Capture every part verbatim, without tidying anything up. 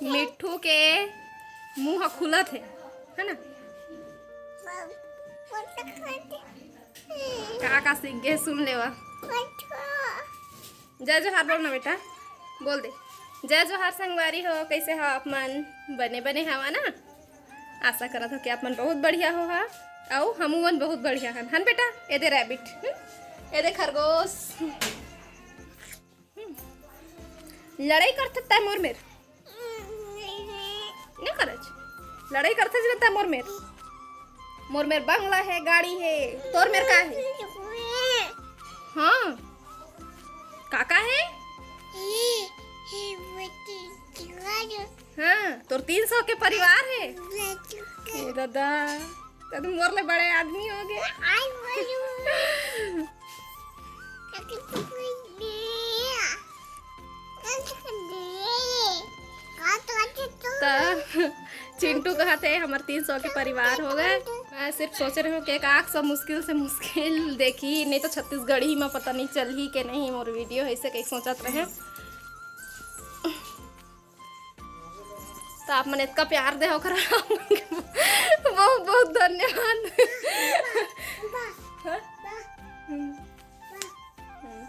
मिट्ठू के मुंह खुलत हे, है ना? का का सीख गए, सुन लेवा। जय जोहार बोल ना बेटा, बोल दे। जय जोहार संगवारी हो, कैसे हो आप मन? बने बने हवा ना? आशा करत हो कि आप मन बहुत बढ़िया हो हा, अउ हमू मन बहुत बढ़िया हन, हन बेटा? ए दे रैबिट, हम्म? ए दे खरगोश। हम्म। लड़ाई करथस तैं मोर मेर? नहीं करच। लड़ाई करथस तैं मोर मेर? मोर मेर बंगला हे, गाड़ी हे, तोर मेर का हे? हाँ। का का हे? हाँ, तोर तीन सौ के परिवार हे। ए दादा, तैं तो मोर ले बड़े आदमी हो गए। त चिंटू कहत हे, हमर तीन सौ के परिवार हो गए। मैं सिर्फ सोच रहे हूँ कि एक आख सौ मुश्किल से मुश्किल देखी, नहीं तो छत्तीसगढ़ी में पता नहीं चलही के नहीं मोर वीडियो, ऐसे कहीं सोचत रहे। तो आप मन इतना प्यार दे, ओकर बहुत बहुत धन्यवाद। हाँ? हम्म। हम्म।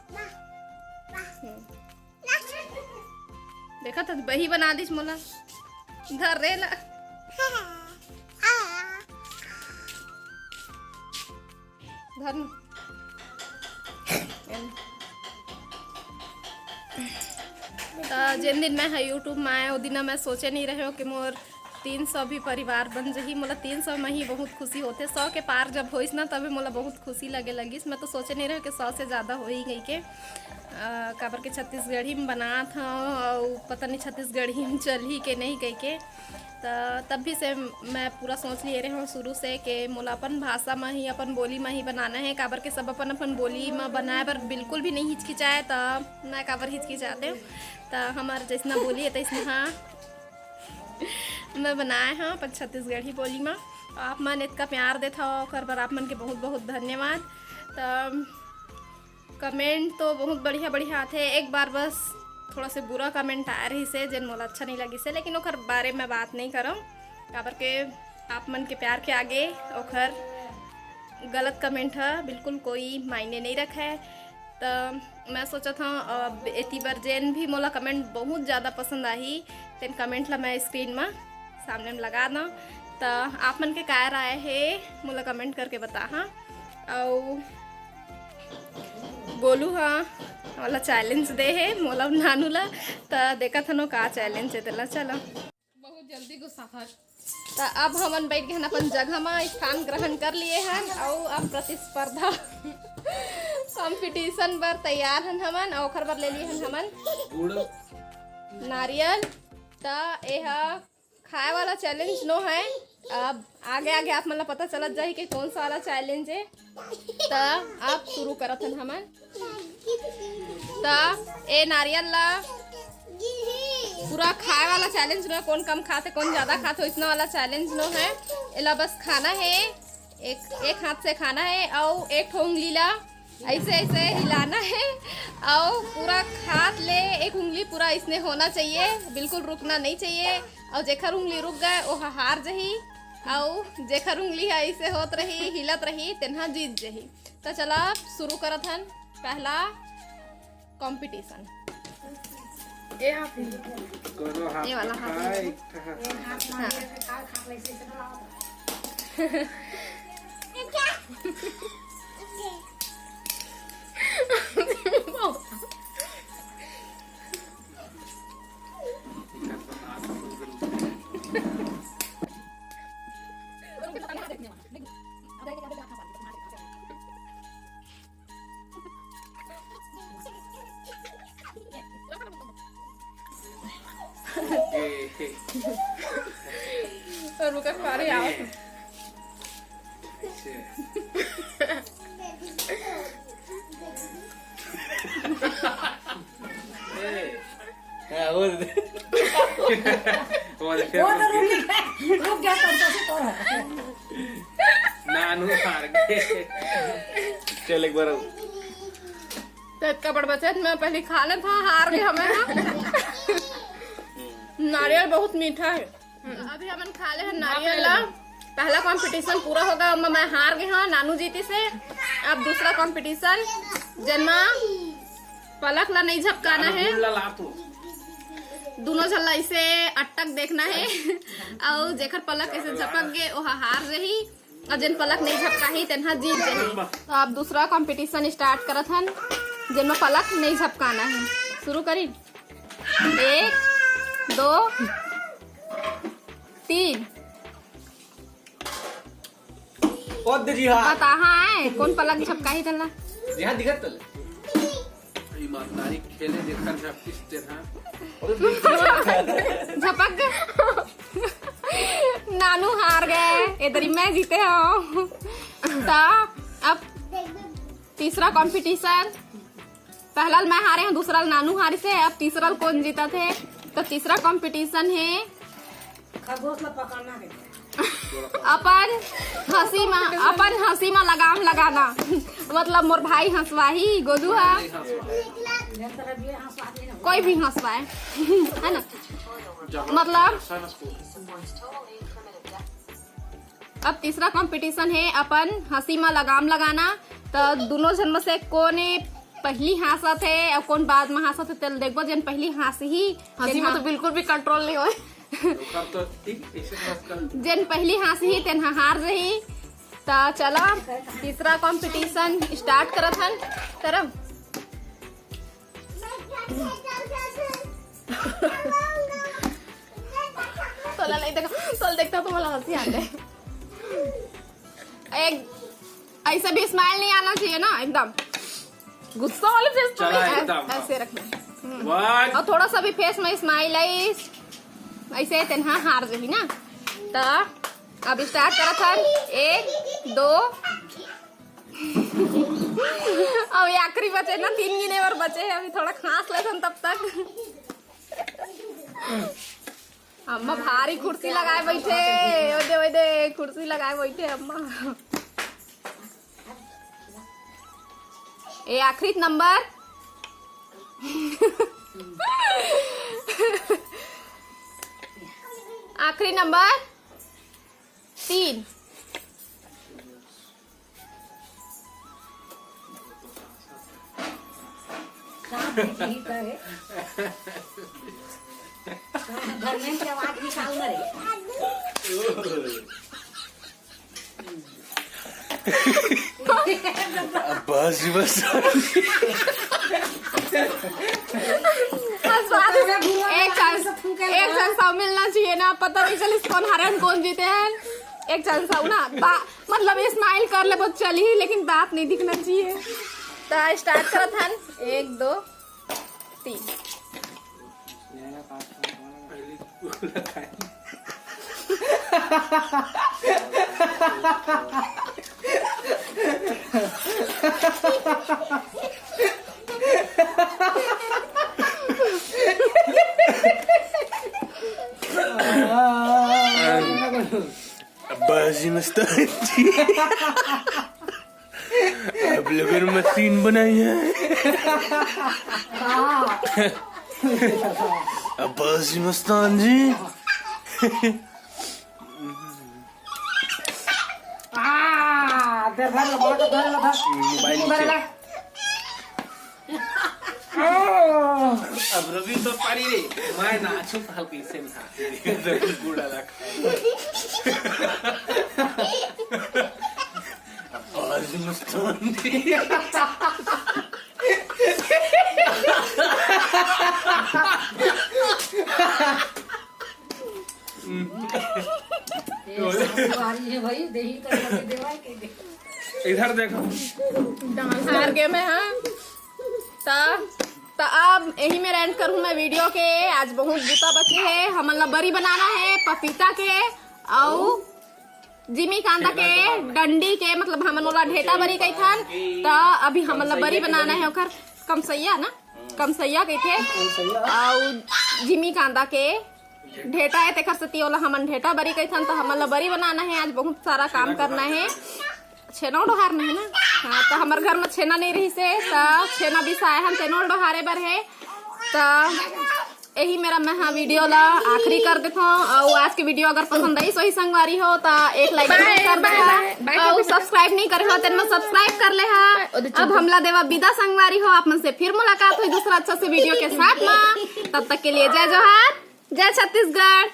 हम्म। देखा तो बही बना दिस मोला। धर रे ला। धर ना। त जेन दिन मैं ह YouTube में आए, ओ दिन मैं सोचे नहीं रहे कि मोर तीन सौ भी परिवार बन जही। मोला तीन सौ में ही बहुत खुशी होथे। सौ के पार जब होइस ना, तबे मोला बहुत खुशी लगे लगिस। मैं तो सोचे नहीं रहे कि सौ से ज़्यादा होही कहिके। अ, काबर के छत्तीसगढ़ी में बनात हव, अउ पता नहीं छत्तीसगढ़ी में चलही के नहीं कहिके। त तब भी से मैं पूरा सोच लिए रहे हूँ शुरू से कि मोला अपन भाषा में ही, अपन बोली में ही बनाना है, काबर के सब अपन अपन बोली में बनाए बर बिल्कुल भी नहीं हिचकिचाए। त मैं काबर हिचकिचाते हूँ, त हमर जैसना बोली है तैसना हाँ मैं बनाए हूँ अपन छत्तीसगढ़ी बोली में। आप मन इतना प्यार देत हव, ओकर बर आप मन के बहुत बहुत धन्यवाद। त कमेंट तो बहुत बढ़िया बढ़िया आथे। एक बार बस थोड़ा से बुरा कमेंट आए रहिस हे, जेन मोला अच्छा नहीं लगिस हे, लेकिन ओकर बारे में बात नहीं करव, काबर के आप मन के प्यार के आगे ओकर गलत कमेंट ह बिल्कुल कोई मायने नहीं रखे। त मैं सोचत हूँ, अब एती बर जेन भी मोला कमेंट बहुत ज़्यादा पसंद आही, तेन कमेंट ला मैं स्क्रीन में सामने में लगा दव। त आप मन के का राय हे, मोला कमेंट करके बताहा। अउ गोलू हा वाला चैलेंज दे हे मोला अउ नानू ला, त देखत हन ओ का चैलेंज हे तेला। चलो, बहुत जल्दी गुस्सा था। त अब हमन बैठ के हन अपन जगह मा स्थान ग्रहण कर लिए हन, अउ अब प्रतिस्पर्धा कंपटीशन बर तैयार हन हमन, अउ ओखर बर ले लिए हन हमन गुड़। नारियल। त एहा खाए वाला चैलेंज नो है। अब आगे आगे आप मन ला पता चलत जाही कि कौन सा वाला चैलेंज है। त अब शुरू करत हन हमन। त ए नारियल ला पूरा खाए वाला चैलेंज नो है, कौन कम खाथे कौन ज्यादा खाथे, इसना वाला चैलेंज नो है। एला बस खाना है, एक एक हाथ से खाना है और एक ठो उंगली ला ऐसे ऐसे हिलाना है और पूरा हाथ ले एक उंगली पूरा इसने होना चाहिए, बिल्कुल रुकना नहीं चाहिए। और जेखर उंगली रुक गए वो हार जही, और जेखर उंगली है ऐसे होत रही, हिलत रही, तेनहा जीत जही। तो चला शुरू करत हन पहला कंपटीशन। ए हाथ में। कोनो हाथ ये वाला में हाथ में। खाए, एक ठो हाथ। ये हाथ में हाँ। ये हाथ में ऐसे ऐसे डोलावत रहा। और रुका, सारे आओ। ऐसे। हाँ, वो दे। वो दे, वो तो रुक गया, रुक गया, तब तो से तो है। नानू हार गए। चल, एक बार और। तो इतना बड़ बचत मैं पहले खा लेता, हार गए हमें, हाँ। नारियल बहुत मीठा है। अभी हमन खा ले हन नारियल ला। पहला कंपटीशन पूरा होगा, ओमा मैं हार गए हूँ, नानू जीती से। अब दूसरा कंपटीशन, जेनमा पलक ला नहीं झपकाना है, दोनों झन ला ऐसे अटक देखना है। और जेकर पलक ऐसे झपक गए, ओहा हार रही, और जेन पलक नहीं झपकाही, तेनहा जीत जाही। तो अब दूसरा कंपटीशन स्टार्ट करत हन, जेनमा पलक नहीं झपकाना है। शुरू करी, एक, दो, तीन। ओ दे जी हाँ। बताहा है, कोन पलक झपकाही तेला? जी हाँ, दिखत तले। ईमानदारी खेले देखा झपकिस तेरा। झपक। नानू हार गए, इधर ही मैं जीते हूँ। तो अब तीसरा कंपटीशन, पहला मैं हारे हूँ, दूसरा नानू हारी से, अब तीसरा कौन जीता थे? तो तीसरा कंपटीशन है खरगोश ला पकड़ना है। अपन हंसी मा, अपन हंसी मा लगाम लगाना। मतलब मोर भाई हंसवाही, गोलू हा, कोई भी हंसवाए, है ना? मतलब अब तीसरा कंपटीशन है अपन हंसी मा लगाम लगाना। तो दोनों झन में से कोने पहली हंसत है और कौन बाद में हंसत है, तेल देखबो। जेन पहली हंसही, हंसी में तो बिल्कुल भी कंट्रोल नहीं होए। जेन पहली हंसही, तेन हार रही। तो चला, तीसरा कंपटीशन स्टार्ट करत हन। करम। तोला नहीं देखा, तोला देखता तो मला हंसी आते। एक ऐसे भी स्माइल नहीं आना चाहिए ना, एकदम गुस्सा वाले फेस तो चला नहीं। एकदम। ऐसे रखना। हम्म। One। और थोड़ा सा भी फेस में स्माइल आई, ऐसे तेनहा हार जही ना। तो अब स्टार्ट करत हन, एक, दो। अब ये आखिरी बचे ना, तीन गिने और बचे हैं, अभी थोड़ा खांस लेथन तब तक। अम्मा भारी कुर्सी लगाए बैठे, ओदे ओदे कुर्सी लगाए बैठे अम्मा। ए आखिरी नंबर, आखिरी नंबर तीन। धर्मेंद्र के आवाज निकाल ना रे। बस, बस। एक चांस, एक चांस और मिलना चाहिए ना, पता नहीं चलिस कौन हारे, कौन जीते हैं। एक चांस और ना, बा-, मतलब ये स्माइल कर ले बहुत चली, लेकिन दांत नहीं दिखना चाहिए। तो स्टार्ट करत हन, एक, दो, तीन। अब्बासी मस्तान जी। आप लोगों ने मशीन बनाई है। अब्बासी मस्तान जी। आ, दे भर लो, बहुत भर लो, भर। मोबाइल नीचे। अब रवि तो पारी रे, मैं नाचू हल्की से ना। बूढ़ा लग। आज मस्तान जी। ये सासु आ रही है भाई, देही कर के देवा के दे। इधर देखो। हार गए मैं, हाँ। त, त अब यही मेर एंड करूँ मैं वीडियो के। आज बहुत बूता बचे है, हमन ला बरी बनाना है पपीता के, अउ जिमी कांदा के डंडी के, मतलब हमन ओला ढेटा बरी कहिथन। त अभी हमन ला बरी बनाना है ओकर कमसैया ना, कमसैया कहिथे। अउ जिमी कांदा के ढेटा है, तेकर सेती ओला हमन ढेटा बरी कहिथन। त हमन ला बरी बनाना है, आज बहुत सारा काम करना है। छेना डोहारना है ना। हाँ, त हमर घर में छेना नहीं रहिस हे, त छेना बिसाए हन, तेनो डोहारे बर है। त यही मेरा मैं हाँ वीडियो ला आखिरी कर देथों। और आज के वीडियो अगर पसंद आइस होही संगवारी हो तो एक लाइक जरूर कर देहा। और सब्सक्राइब नहीं करे हो तेन में सब्सक्राइब कर लेहा। अब हमला देवा विदा संगवारी हो, आप मन से फिर मुलाकात होही दूसरा अच्छा से वीडियो के साथ में। तब तक के लिए जय जोहार, जय छत्तीसगढ़।